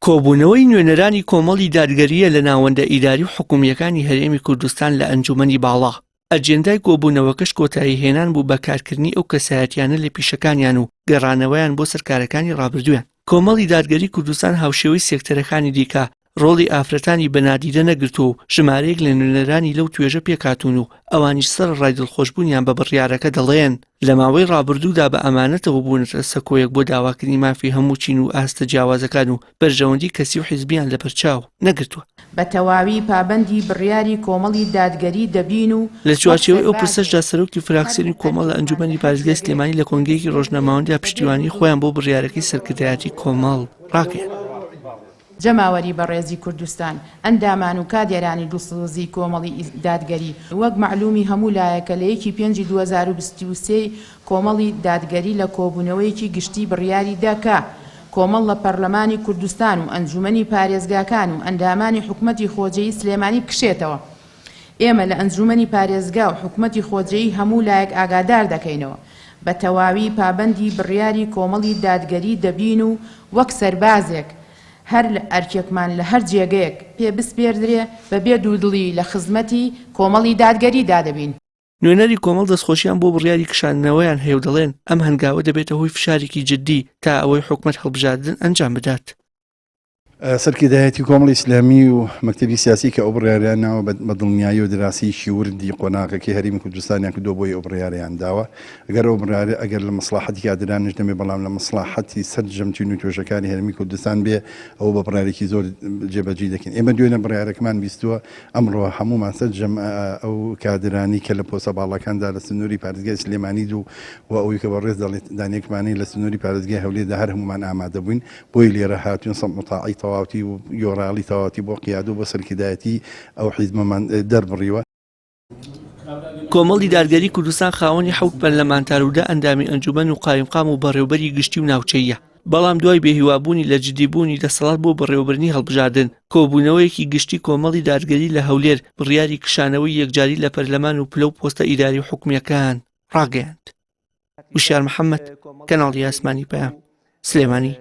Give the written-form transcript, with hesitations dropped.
کۆبوونەوەی نوێنەرانی کۆمەڵی دادگەرییە لە ناوەندە ئیداری و حکومییەکانی هەرێمی کوردستان لە ئەنجومەنی باڵا. ئەجێندای کۆبوونەوەکەش کۆتاییهێنان بوو بە کارکردنی ئەو کەسایەتیانە لە پیشەکانیان و گەڕانەوەیان بۆ سەر کارەکانی ڕابردوویان. کۆمەڵی دادگەری کوردستان هاوشێوەی سێکتەرەکانی دیکە ڕۆڵی ئافرەتانی بە نادیدە نەگرتووە و ژمارەیەک لە نوێنەرانی لەو توێژە پێکهاتوون و ئەوانیش سەرەڕای دڵخۆشبوونیان بە بڕیارەکە دەڵێن لە ماوەی ڕابردوودا بە ئەمانەتەوە بوونەتە سەکۆیەک بۆ داواکردنی مافی هەموو چین و ئاستە جیاوازەکان و بەرژەوەندی کەسی و حیزبیان لەبەرچاو نەگرتووە. بە تەواوی پابەندی بڕیاری کۆمەڵی دادگەری دەبین و لە وەک چوارچێوەی ئەو سەربازێک پرسەشدا سەرۆکی هەر فراکسیۆنی کۆمەڵ لە ئەرکێکمان لە ئەنجوومەنی هەر پارێزگای جێگەیەک سلێمانی لە کۆنگرەیەکی بە بێ ڕۆژنامەوانیدا دوودڵی پشتیوانیی خۆیان بۆ بڕیارەکەی سەرکردایەتی کۆمەڵ ڕاگەیاند. جەماوەری بەڕێزی کوردستان، ئەندامان و کادێرانی دڵسۆزی کۆمەڵی دادگەری، وەک مەعلومی هەموو لایەکە لە یەکی پێنجی 2023 کۆمەڵی دادگەری لە کۆبوونەوەیەکی گشتی بڕیاری دا کە کۆمەڵ لە پەرلەمانی کوردستان و ئەنجومەنی پارێزگاکان و ئەندامانی حکومەتی خۆجێی سلێمانی بکشێتەوە. ئێمە لە ئەنجومەنی پارێزگا و حکومەتی خۆجێی هەموو لایەک ئاگادار دەکەینەوە بە تەواوی پابەندی بڕیاری کۆمەڵی دادگەری دەبین و وەک سەربازێک هەر ئەرکێکمان لە هەر جێگەیەک پێ بسپێردرێ بە بێ دوودڵی لە خزمەتی کۆمەڵی دادگەریدا دەبین. نوێنەری کۆمەڵ دەستخۆشیان بۆ بڕیاری کشاندنەوەیان هەیە و دەڵێن، ئەم هەنگاوە دەبێتە هۆی فشارێکی جددی تا ئەوەی حکومەت هەڵبژاردن ئەنجام بدات. سەرکردایەتی کۆمەڵی ئیسلامی و مەکتەبی سیاسی کە ئەو بڕیاریان ناوە بە دڵنیایی و دراسەیەکی وردی قۆناغەکەی هەرێمی کوردستانیان کردووە بۆی ئەو بڕیاریان داوە ئەگەر ئەو بڕیارە ئەگەر لە مەسڵاحەتی کادرانیش نەبێ بەڵام لە مەسڵاحەتی سەرجەم چین و توێژەکانی هەرێمی کوردستان بێ ئەوە بە بڕیارێکی زۆر جێبەجێی دەکەین ئێمە دوێنێ بڕیارەکەمان بیستووە ئەمڕۆ هەموومان سەرجەم ئەو کادرانی کە لە پۆستە باڵاکاندا لە سنووری پارێزگای سلێمانی دوو و ئەوەی کە بەڕێز دەڵێت دانێکمانەی لە سنووری پارێزگای هەولێردا هەر هەموومان ئامادە بووین بۆی لێرە هاتوین سەمع و تاعەی تەواوەتی و گۆڕاڵی تەواوەتی بۆ قیادە و بۆ سەرکردایەتی ئەو حیزبەمان دەربڕیوە. کۆمەڵی دادگەری کوردستان خاوەنی حەوت پەرلەمانتار و دە ئەندامی ئەنجومەن و قایمقام و بەڕێوبەری گشتی و ناوچەییە، بەڵام دوای بێهیوابوونی لە جدیبوونی دەسەڵات بۆ بەڕێوەبردنی هەڵبژاردن، کۆبوونەوەیەکی گشتی کۆمەڵی دادگەری لە هەولێر بڕیاری کشانەوەی یەکجاری لە پەرلەمان و پلە و پۆستە ئیداری و حکومییەکان ڕاگەیاند. وشیار محەممەد، کەناڵی ئاسمانی پەیام، سلێمانی.